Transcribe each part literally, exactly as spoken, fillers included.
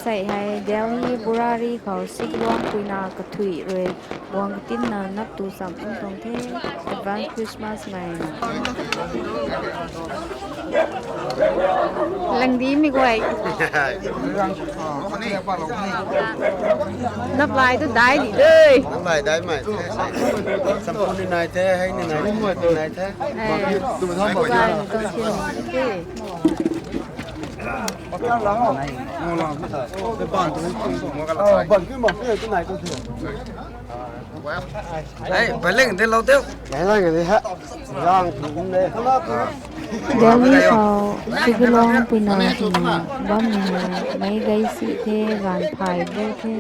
Sei hei Delhi Burari khou Siklong puina kathui rui guang katinna nap tu cham kum tuang the. Advance Christmas nai. Langdi mi guay. Nap lai tu dai di de. Nap lai dai mai. Sampun ni nai the, hei ni nai, ni nai the. Eh, guay ni tuang sin. Ei, baleng de lou teu. Baleng de ha. Yang kum de. Delhi khou Siklong puina tina bam ni hei mei gei si the, gan phai bu the.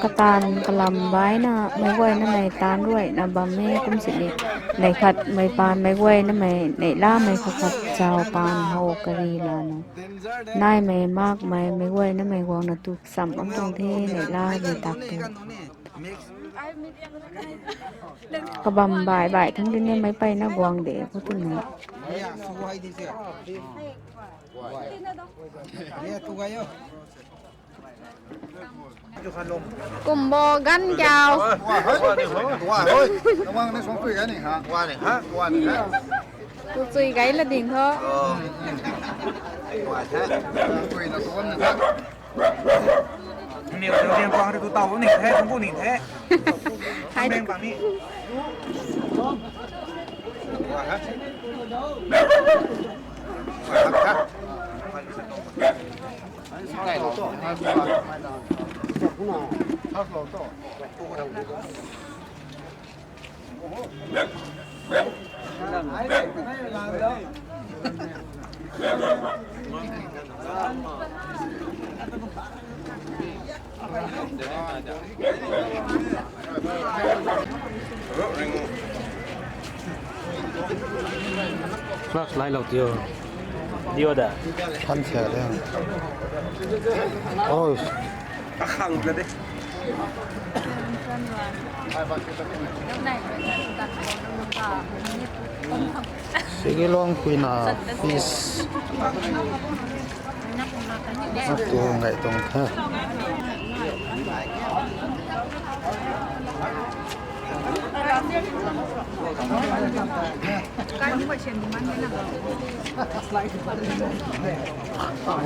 Katan kalam baina mei guayna mei tan ruaina bam e kum sini. Nei khat mei pan mei guayna mei nei la mei khat khat chau pan hou kari lana. Naimei makmei mei guayna mei guangna tu cham kum tuang the, nei la mei tak tu. Kabam bai bai thang ding e mei peyna guang de khou tu na. Kumbo gan kiau. Tu chui gai la ding tho. Hai. Flash lai lou tio. Dio da. Than sia de. Oh. Akhang ka de. Siklong puina fish. Atu ngai tuang the.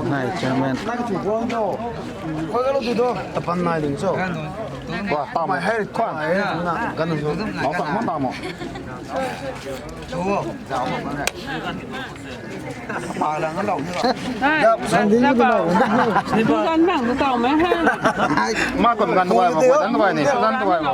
Nai chairman. Tapan nai ding cho. Wa, pa mai hai kwan. Gan cho. Mau pa, mau pa mo. Ma kum gan tuai mo, gan tuai ni, gan tuai mo.